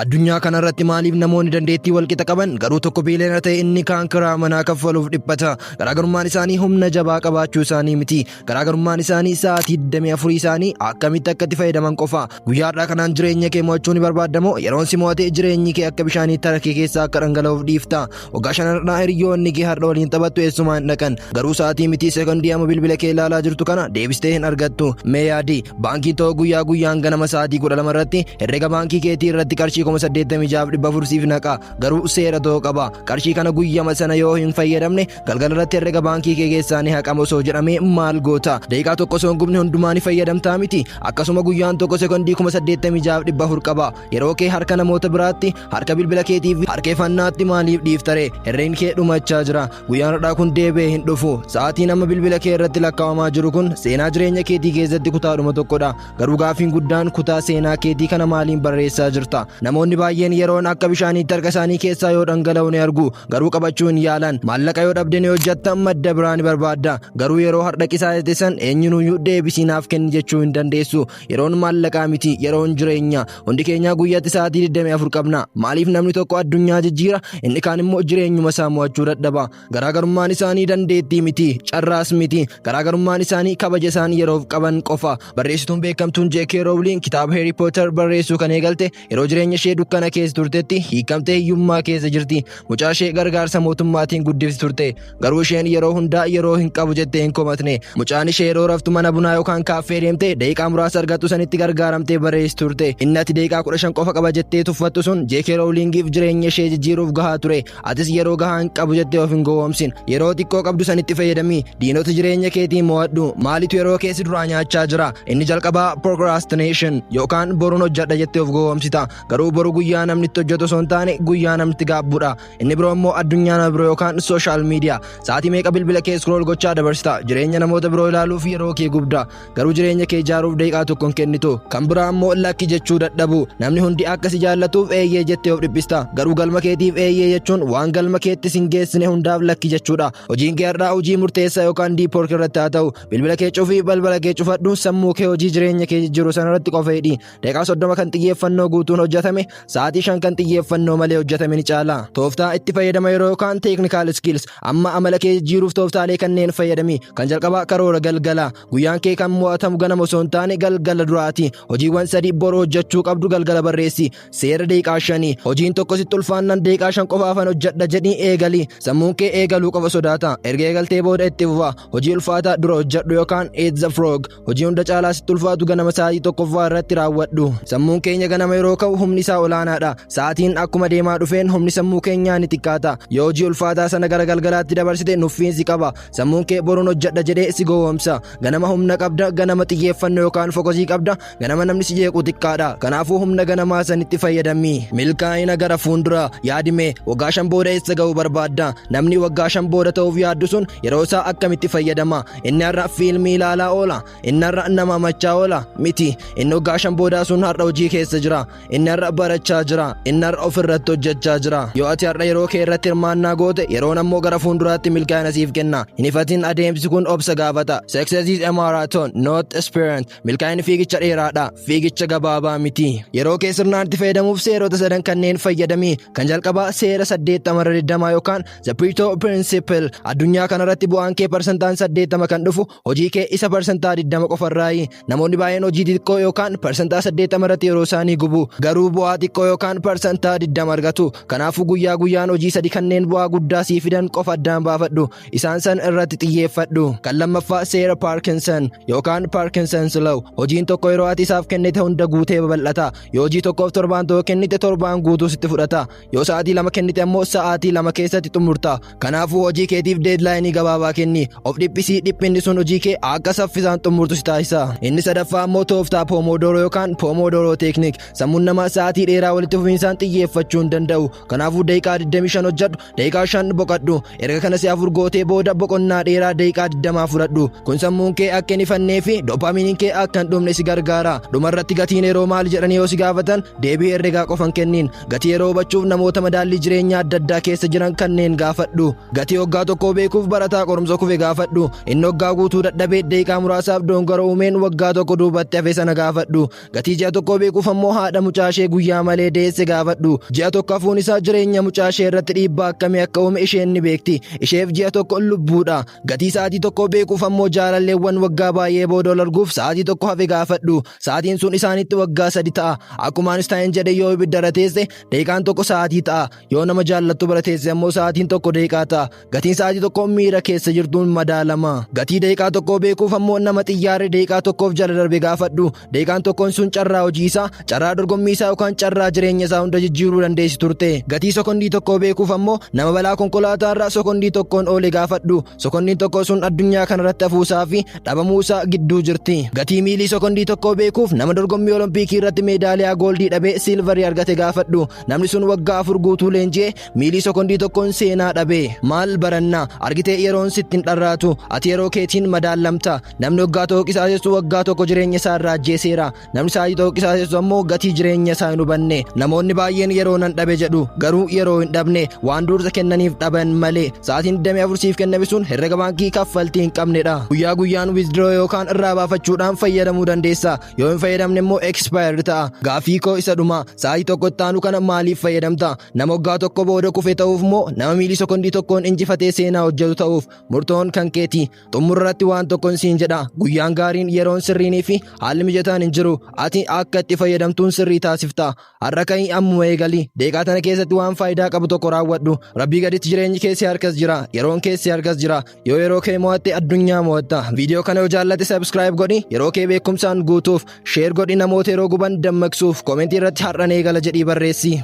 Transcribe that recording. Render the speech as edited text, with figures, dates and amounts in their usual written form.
Addunyaa kanarratti maaliif namoonni dandeettii walqixa qaban garuu tokko biiliyoona ta'e inni kaan kiraa manaa kaffaluuf dhiphata? Garaagarummaan isaanii humna jabaa qabaachuu isaanii miti. Garaagarummaan isaanii sa'aatii 24 isaanii akkamitti akka itti fayyadaman qofa. Guyyaa har'aa kanaan jireenya kee mo'achuu ni barbaaddamoo yeroon si mo'ate jireenyi kee akka bishaanii harka kee keessaa akka dhangala'uuf dhiifta? Waggaa 5 har'aa hiriyoonni kee har'a waliin taphattu eessumaa hin dhaqan. Garuu sa'aatii miti, sekondii amma bilbila kee ilaalaa jirtu kana deebistee hin argattu. Mee yaadi, baankiin tokko guyyaa guyyaan ganama sa'aatii 12 irratti herrega baankii keetii irratti qarshii 86,400 siif naqa. Garuu seera tokko qaba. Qarshii kana guyyama sana yoo hin fayyadamne, galgala irratti herrega baankii kee keessaa ni haqama osoo jedhamee maal goota? Daqiiqaa tokko osoo hin gubne hundumaa ni fayyadamtaa miti? Akkasuma guyyaan tokko sekondii 86,400 qaba. Yeroo kee harka namoota biraatti, harka bilbila keetii fi harkeeffannaatti maaliif dhiiftare? Herregni kee dhumachaa jira. Guyyaan har'aa kun deebi'ee hin dhufu. Sa'aatiin amma bilbila kee irratti lakkaa'amaa jiru kun seenaa jireenya keetii keessatti kutaadhuma tokkodha. Garuu gaaffiin guddaan, kutaa seenaa keetii kana maaliin barreessaa jirta? Namoonni baay'een yeroon akka bishaaniitti harka isaanii keessaa yoo dhangala'u ni argu. Garuu qabachuu hin yaalan. Maallaqa yoo dhabde ni hojjatta, madda biraa ni barbaadda. Garuu yeroo har'a qisaasete san eenyunuyyuu deebisii naaf kenni jechuu hin dandeessu. Yeroon maallaqaa miti, yeroon jireenya. Hundi keenya guyyaatti sa'aatii 24 qabna. Maaliif namni tokko addunyaa jijjiira, inni kaan immoo jireenyuma isaa mo'achuu dadhaba? Garaagarummaan isaanii dandeettii miti, carraas miti. Garaagarummaan isaanii kabaja isaan yeroof qaban qofa. Barreessituun beekamtuun J.K. Rowling kitaaba Harry Potter barreessuu kan eegalte yeroo jireenya ishee dukkana keessa turtetti. Hiikamtee hiyyummaa keessa jirti. Mucaa ishee gargaarsa mootummaatiin guddifti turte. Garuu isheen yeroo hundaa yeroo hin qabu jettee hin komatne. Mucaan ishee yeroo raftu mana bunaa yookaan kaaffee deemte daqiiqaa muraasa argattu sanitti gargaaramtee barreessi turte. Inni ati daqiiqaa 15 qofa qaba jettee tuffattu sun J.K. Rowlingiif jireenya ishee jijjiiruuf gahaa ture. Atis yeroo gahaa hin qabu jettee of hin gowwoomsin. Yeroo xiqqoo qabdu sanitti fayyadamii diinota jireenya keetii mo'adhu. Maalitu yeroo keessi duraa nyaachaa jira? Inni jalqabaa procrastination yookaan boruun hojjedha jettee of gowwoomsita. Garuu boru guyyaa namni itti hojjetu osoo hin taane guyyaa namni itti gaabbudha. Inni biroo immoo addunyaa nama biroo yookaan social media. Sa'aatii meeqa bilbila kee scroll gochaa dabarsita? Jireenya namoota biroo ilaaluuf yeroo kee gubda. Garuu jireenya kee ijaaruuf daqiiqaa tokko hin kennitu. Kan biraa immoo lakki jechuu dadhabu. Namni hundi akka si jaallatuuf eeyyee jettee of dhiphista. Garuu galma keetiif eeyyee jechuun waan galma keetti sin geessine hundaaf lakki jechuudha. Hojiin kee har'aa hojii murteessaa yookaan deep work irratti haa ta'u. Bilbila kee cufii, balbala kee cufadhu, sammuu kee hojii jireenya kee jijjiiru sana irratti qofa hidhi. Daqiiqaa 30 kan xiyyeeffannoo guutuun hojjetame sa'aatii 5 kan xiyyeeffannoo malee hojjetame ni caala. Tooftaa itti fayyadama yeroo yookaan technical skills. Amma amala kee jijjiiruuf tooftaalee kanneen fayyadami. Kan jalqabaa karoora galgala. Guyyaan kee kan mo'atamu ganama osoo hin taane galgala duraati. Hojiiwwan sadii boru hojjechuu qabdu galgala barreessi. Seera daqiiqaa 5. Hojiin tokko sitti ulfaannaan daqiiqaa 5 qofaafan hojjedha jedhii eegali. Sammuun kee eegaluu qofa sodaata. Erga eegaltee booda itti fufa. Hojii ulfaataa dura hojjedhu yookaan eat the frog. Hojii hunda caalaa sitti ulfaatu ganama sa'aatii tokkoffaa irratti raawwadhu. Sammuun keenya ganama yeroo ka'u humni isaa olaanaadha. Sa'aatiin akkuma deemaa dhufeen humni sammuu keenyaa ni xiqqaata. Yoo hojii ulfaataa sana gara galgalaatti dabarsite nuffiin si qaba. Sammuun kee boruun hojjedha jedhee si gowwoomsa. Ganama humna qabda, ganama xiyyeeffannoo yookaan focus qabda, ganama namni si jeequ xiqqaadha. Kanaafuu humna ganamaa sanitti fayyadami. Milkaa'ina gara fuuldura yaadime, waggaa 5 booda eessa ga'uu barbaadda? Namni waggaa 5 booda ta'uuf yaaddu sun yeroo isaa akkamitti fayyadama? Inni har'a fiilmii ilaalaa oola? Inni har'a nama machaa oola? Miti. Inni waggaa 5 boodaa sun har'a hojii keessa jira. Inni har'a barachaa jira. Inni har'a ofirratti hojjechaa jira. Yoo ati har'a yeroo kee irratti hirmaannaa goote, yeroon ammoo gara fuulduraatti milkaa'ina siif kenna. Hin ifatin, adeemsi kun obsa gaafata. Success is a marathon, not a sprint. Milkaa'inni fiigicha dheeraadha, fiigicha gabaabaa miti. Yeroo kee sirnaan itti fayyadamuuf seerota sadan kanneen fayyadami. Kan jalqabaa seera 80/20 yookaan the Pareto Principle. Addunyaa kanarratti bu'aan kee parsantaan 80 kan dhufu hojii kee isa parsantaa 20 qofarraayi. Namoonni baay'een hojii xixiqqoo yookaan parsantaa 80 irratti yeroo isaanii gubu. Garuu bu'aa xiqqoo yookaan parsantaa 20 argatu. Kanaafuu guyyaa guyyaan hojii sadi kanneen bu'aa guddaa sii fidan qofa addaan baafadhu. Isaan san irratti xiyyeeffadhu. Kan lammaffaa seera Parkinson yookaan Parkinson's Law. Hojiin tokko yeroo ati isaaf kennite hunda guutee babal'ata. Yoo hojii tokkoof torbaan tokko kennite, torbaan guutuu sitti fudhata. Yoo sa'aatii 2 kennite ammoo sa'aatii 2 keessatti xumurta. Kanaafuu hojii keetiif deadline gabaabaa kenni. Of dhiphisii, dhiphinni sun hojii kee akka saffisaan xumurtu si taasisa. Inni sadaffaa ammoo tooftaa Pomodoro yookaan Pomodoro Technique. Sammuun namaa sa'aatii dheeraa walitti fufinsaan xiyyeeffachuu hin danda'u. Kanaafuu daqiiqaa 25 hojjedhu, daqiiqaa 5 boqadhu. Erga kana si'a afur gootee booda boqonnaa dheeraa daqiiqaa 20 fudhadhu. Kun sammuun kee akka hin ifannee fi dopaminiin kee akka hin dhumne si gargaara. Dhumarratti, gatiin yeroo maali jedhanii yoo si gaafatan deebii herregaa qofan kenniin. Gatii yeroo hubachuuf namoota madaallii jireenyaa adda addaa keessa jiran kanneen gaafadhu. Gatii waggaa tokkoo beekuuf barataa qorumsa kufe gaafadhu. Inni waggaa guutuu dadhabee daqiiqaa muraasaaf dongora uumeen waggaa tokko duubatti hafe sana gaafadhu. Gatii ji'a tokkoo beekuuf ammoo haadha mucaa ishee guyyaa guyyaa malee deesse gaafadhu. Ji'a tokko hafuun isaa jireenya mucaa ishee irratti dhiibbaa akkamii akka uume isheen ni beekti. Isheef ji'a tokko lubbuudha. Gatii sa'aatii tokkoo beekuuf ammoo jaalalleewwan waggaa baay'ee booda ol arguuf sa'aatii tokko hafe gaafadhu. Sa'aatiin sun isaanitti waggaa 3 ta'a. Akkuma Einstein jedhe, yoo ibidda irra teesse daqiiqaan tokko sa'aatii ta'a. Yoo nama jaallattu bira teesse ammoo sa'aatiin tokko daqiiqaa ta'a. Gatiin sa'aatii tokkoo miira keessa jirtuun madaalama. Gatii daqiiqaa tokkoo beekuuf ammoo nama xiyyaarri daqiiqaa tokkoof jala darbe gaafadhu. Daqiiqaan tokkoon sun carraa hojii isaa, carraa dorgommii isaa yookaan carraa jireenya isaa hunda jijjiiruu dandeessi turte. Gatii sokondii tokkoo beekuuf ammoo nama balaa konkolaataa irraa sokondii tokkoon oole gaafadhu. Sokondiin tokko sun addunyaa kanarratti hafuusaa fi dhabamuu isaa gidduu jirti. Gatii miilii sokondii tokkoo beekuuf nama dorgommii Olompikii irratti meedaaliyaa gooldii dhabee silvarii argate gaafadhu. Namni sun waggaa 4 guutuu leenji'ee miilii sokondii tokkoon seenaa dhabe. Maal baranna? Argitee, yeroon sitti hin dharraatu. Ati yeroo keetiin madaallamta. Namni waggaa tokko qisaasessu waggaa tokko jireenya isaa irraa ajjeeseera. Namni sa'aatii tokko qisaasessu ammoo gatii jireenya isaa hin hubanne. Namoonni baay'een yeroo nan dhabe jedhu, garuu yeroo hin dhabne, waan dursa kennaniif dhaban malee. Sa'aatiin 24 siif kenname sun herrega baankii kaffaltii hin qabnedha. Guyyaa guyyaan withdraw yookaan irraa baafachuudhaan fayyadamuu dandeessa. Yoo hin fayyadamne immoo expired ta'a. Gaaffii koo isa dhuma: sa'aatii tokko itti aanu kana maaliif fayyadamta? Nama waggaa tokko booda kufe ta'uuf moo nama miilii sokondii tokkoon injifatee seenaa hojjetu ta'uuf? Murtoon kan keeti. Xumura irratti waan tokkon siin jedha. Guyyaan gaariin, yeroon sirriinii fi haalli mijataan hin jiru. Ati akka itti fayyadamtuun sirrii taasifta. Har'a ka'ii, ammuma eegali. Daqiiqaa tana keessatti waan faayidaa qabu tokko raawwadhu. Rabbii gaditti jireenyi keessi harkas jira. Yeroon keessi harkas jira. Yoo yeroo kee mo'atte, addunyaa mo'atta. Viidiyoo kana yoo jaallatte subscribe godhi. Yeroo kee beekumsaan guutuuf share godhi, namoota yeroo guban dammaqsuuf. Koomentii irratti "Har'an eegala" jedhii barreessi.